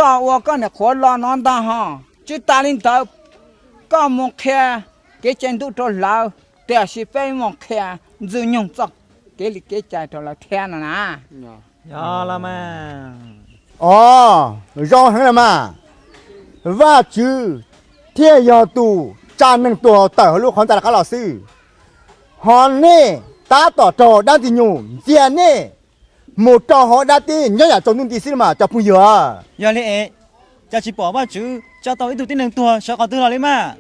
Ua koj niam qhuav los no ntag ho. Tsis tas li ntawd, koj mus qhia kev cai ntuj rau lawv, tiam sis peb mus qhia Ntxwg Nyoog txoj kev li kev cai rau lawv thiab no na. Os, zoo heev los mas. Vajtswv thiaj yog tus tsa neeg tuag tawm hauv lub qhov ntxa rov qab los xwb, ho nej tab tom raug dab Ntxwg Nyoog ntxias nej mus rau hauv dab teb nyob yam tsaus ntuj nti xwb los mas cov phooj ywg. Yog li es, cas tsis pom Vajtswv tsa tau ib tug tib neeg tuag sawv qhov twg los li mas?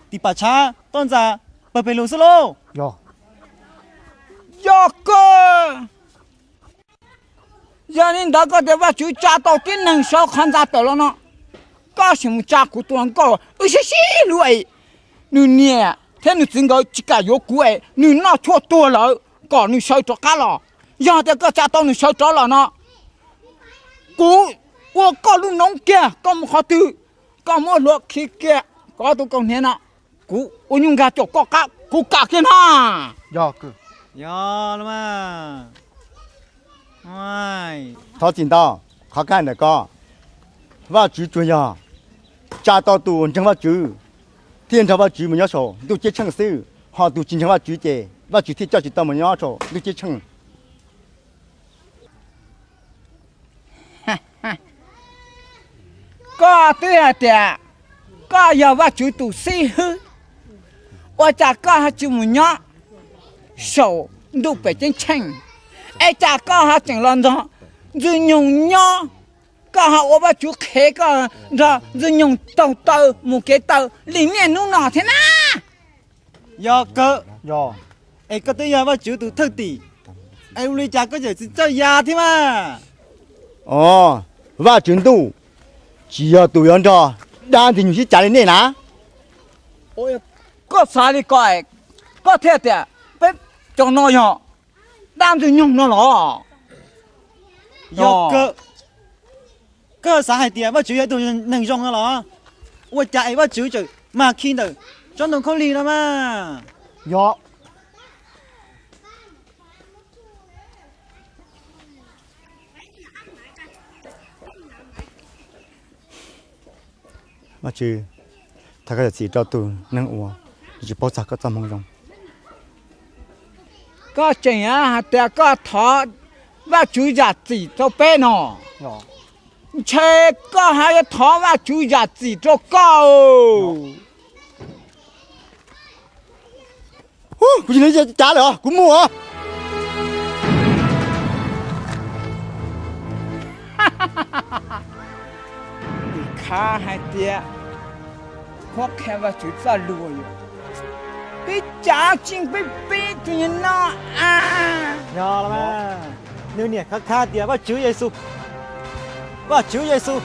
Tim pam tshab toj ntxas pawg pes lus xwb lauj. Yog kawg. Yog li ntawd koj tias Vajtswv tsa tau tib neeg sawv qhov ntxa tawm los no, koj sim mus tsa kuv tus hluas nkauj wb sib sib hlub es nws niam thiab nws txiv nkawd tsis kam yuav kuv es nws noj tshuaj tuag lawm kom nws sawv rov qab los. Yog tias koj tsa tau nws sawv rov los no, kuv ua koj lub noob kiag, koj mus qhov twg, koj muab hlua khi kiag koj tus kaus hniav no, kuv ua nyuj nkag caum koj qab kuv kam kiag na. Yog, thov txim ntau, qhov kab ntawm ko, Vajtswv tsuas yog tsa tau tus ntseeg Vajtswv thiaj nrog Vajtswv mus nyob saum ntuj ceeb tsheej xwb, ho tus tsis ntseeg Vajtswv ces Vajtswv thiaj coj tsis tau mus nyob saum ntuj ceeb tsheej. Koj twb hais tias koj yog Vajtswv tus xib hwb, ua cas koj ho tsis mus nyob saum ntuj pem ceeb tsheej, es cas koj ho tseem los nrog Ntxwg Nyoog nyob, koj ho ua Vajtswv qhev koj nrog Ntxwg Nyoog taug taw mus kev taw li niaj hnub no thiab na? Yog kawg, es koj twb yog Vajtswv tus thwj tim, es ua li cas koj tseem tsis txawj ya thiab mas? Os, Vajtswv ntuj tsis yog tus yuav nrog dab Ntxwg Nyoog sib cav li nej na. Koj xav li ko, koj thiaj tias peb cov no yog dab Ntxwg Nyoog no los? Yog kawg, koj xav hais tias Vajtswv yog ib tug neeg zoo no los? Ua cas es Vajtswv tseem mag khi ntawm tsob ntoo khaub lig no mas? Yog. Vajtswv, thov koj zam txim rau tus neeg uas tsis paub txog koj txoj hmoo zoo. Koj tseem hais tias koj thov Vajtswv zam txim rau peb no, ntshe koj ho yuav thov Vajtswv zam txim rau koj. Kuv tsis cav lawm, kuv mus os. Tim khav hais tias qhuab qhia Vajtswv txoj lus yom, peb cav tsis peb peb tus no a. Nws niam khav khav tias Vajtswv Yexus, Vajtswv Yexus,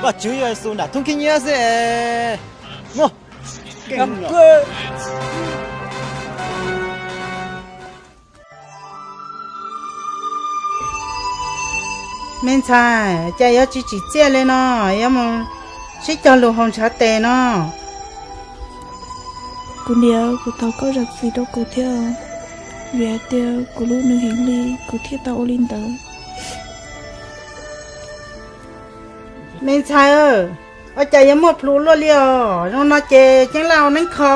Vajtswv Yexus nram thoob khib nyiab xwb es. Me ntxhais, cas yuav tsis tsim txiaj li no, yuav mus sib cog lus haus ntshav tes no. Kuv niam, kuv thov koj zam txim rau kuv thiab, vim hais tias kuv lub neej heev li kuv thiaj tau ua li ntawd. Me ntxhais, ua cas yuav muaj plhus luaj li os, zoo no ces ceeb laj ua neeb kho.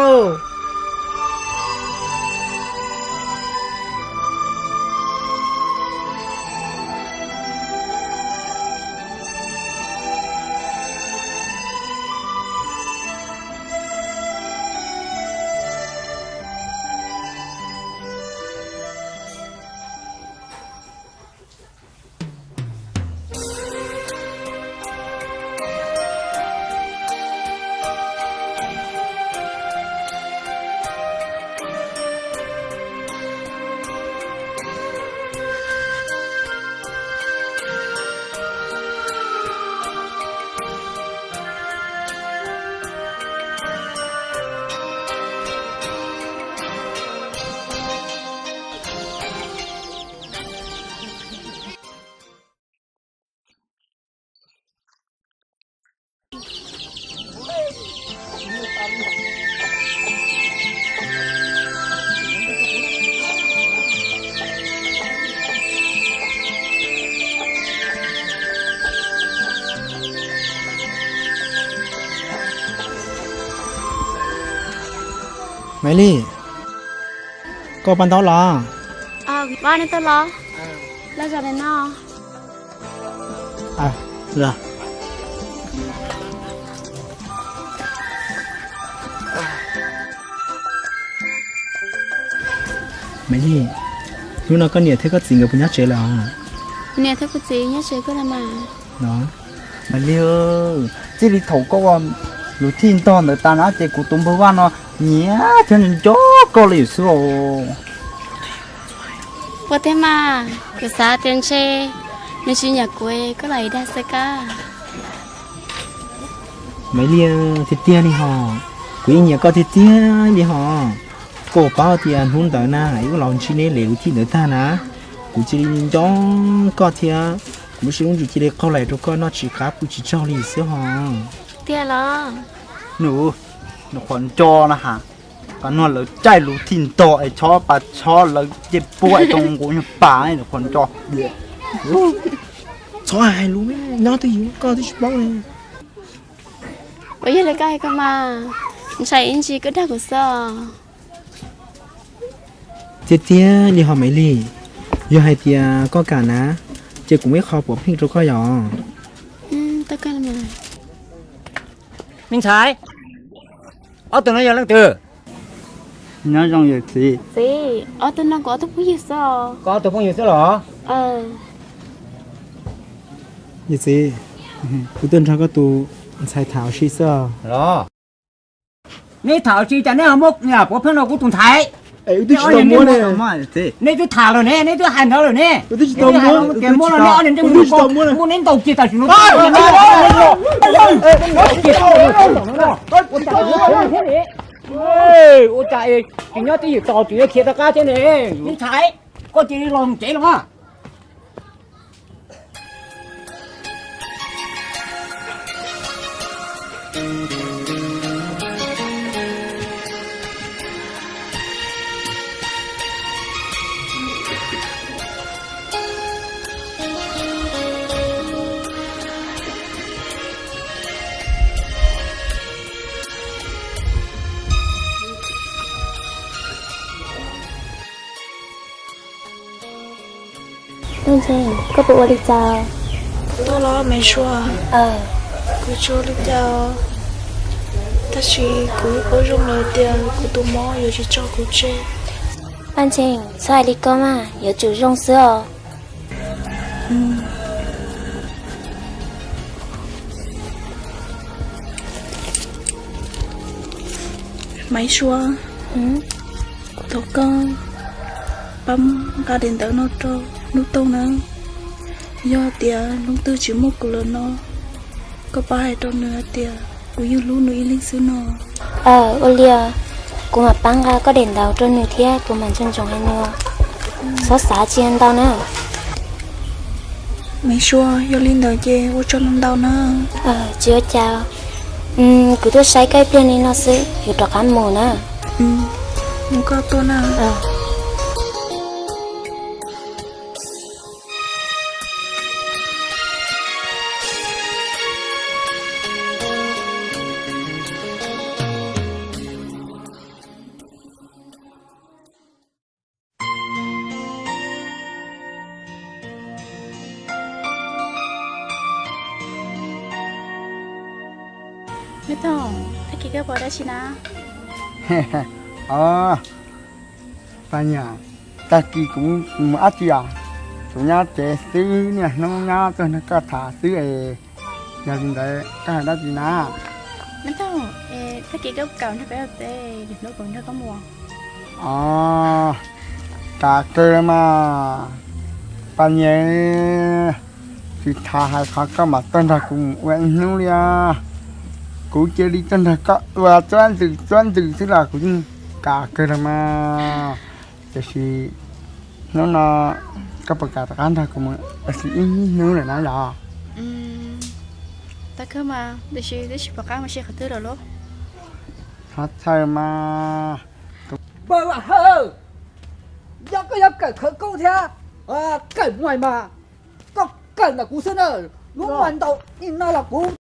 Maiv Lig, koj pab ntaub los? Vaj, nej tau los? Laj zos li no. Maiv Lig, hnub no koj niam thiab koj txiv nkawd puas nyob tsev lawm? Kuv niam thiab kuv txiv nyob tsev kawg los mas. Maiv Lig, txij li thaum koj ua luv thij ntog ntawd tas na ces kuv tus npawg Vaj no nyiam thiab nco koj li xwb os. Ua tiag mas, kuv xav tias ntshe nws tsis nyiam kuv, koj los ib dag xwb kab. Maiv Lig, tiag tiag li hos, kuv yeej nyiam koj tiag tiag li hos. Koj paub tias hnub ntawd na wb los ntsib neb lem luv thij ntawd tag na, kuv cia li nco koj thiab kuv lub siab lub ntsws cia li qaug lais rau koj noj tsis qab pw tsis tsaug li xwb hos. Tiag los? Nws, nws qhuas nco na has, qhov no lawv caij luv thij ntog es chob pas chob lawv cej puab es tau nqus nyuag pas nws qhuas nco. Txhob hais lus, nyob twj ywm koj twb tsis paub li. Ua yog li koj hais koj mas, ntshai ib ntsis koj dag kuv xwb. Tiag tiag li hos Maiv Lig, yog hais tias koj kam na, ces kuv muaj ib qho puav pheej rau koj yom. Me ntxhais, ob tug no yog leej twg? Nyob zoo yawm txiv. Txiv, ob tug no kuv ob tug phooj ywg xwb os. Koj ob tug phooj ywg xwb los? Yawm txiv, kuv tuaj nrog koj tus ntxhais tham ua si xwb os. Los, neb tham ua si cas neb ho muab puav pheej rau kuv tus ntxhais? Nej twb tham lawm ne, neb twb hais ntawd lawm ne. Kuv twb tsis tau muab, kuv twb tsis tau muab, muab neb ntaus kiag tam sim no. Ua cas tsis nyob twj ywm tos tsis yuav khiav rov qab thiab ne? Me ntxhais, koj cia li los tsev los. Paj Ntseeg, koj puas ua li cas? Tuaj los me Sua. Kuv tsis ua li cas, tab sis kuv yeej paub zoo lawm tias kuv tus mob yuav tsis tso kuv tseg. Paj Ntseeg, txhob hais li koj mas, yuav tsum zoo xwb os. Maiv Sua, kuv thov koj pab nqa daim ntawv no rau Hnub Tooj na. Yog tias hnub twg tsis muaj kuv lawm no, koj pab hais rau nws hais tias kuv yeej hlub nws ib leeg xwb no. Aw, ua li os, kuv mam pab nqa koj daim ntawv rau nws thiab kuv mam ntsoov ntsoov hais nws. Txhob xav tsis ntau na. Maiv Sua, yog li ntawd ces ua tsaug ntau ntau na. Tsis ua cas, kuv tuaj saib koj ib pliag li no xwb, yuav rov qab mus na. Mus koj tuaj na. Hnub Tooj, tag kis koj pom dab tsi na? Os, Paj Nyiag, tag kis kuv mus dab tsi os? Kuv nyob tsev xwb, niaj hnub nyob tuaj nrog koj tham xwb es. Yog li ntawd koj hais dab tsi na? Hnub Tooj, tag kis koj kam nrog peb ua teb, lwm hnub kuv nrog koj mus. Os, kam kawg mas. Paj Nyiag, tsis tas hais qhov koj mam tuaj nrog kuv mus ua ib hnub li os. Kuv cia li tuaj nrog koj ua txuab ntxws txuab ntxws xwb los kuv yeej kam kawg los mas. Tiam sis hnub no koj puas kam rov qab nrog kuv mus ua si ib hnub lawm na yom? Tau kawg mas, tiam sis twb tsis pom qab mus si qhov twg lawm lauj. Txhob txhawj mas. Npawg Vam Hawj, yog koj yuav kawm khawv koob thiab kawm muays mas koj kawm ntawm kuv xwb na. Lub muays ntaus ib no los kuv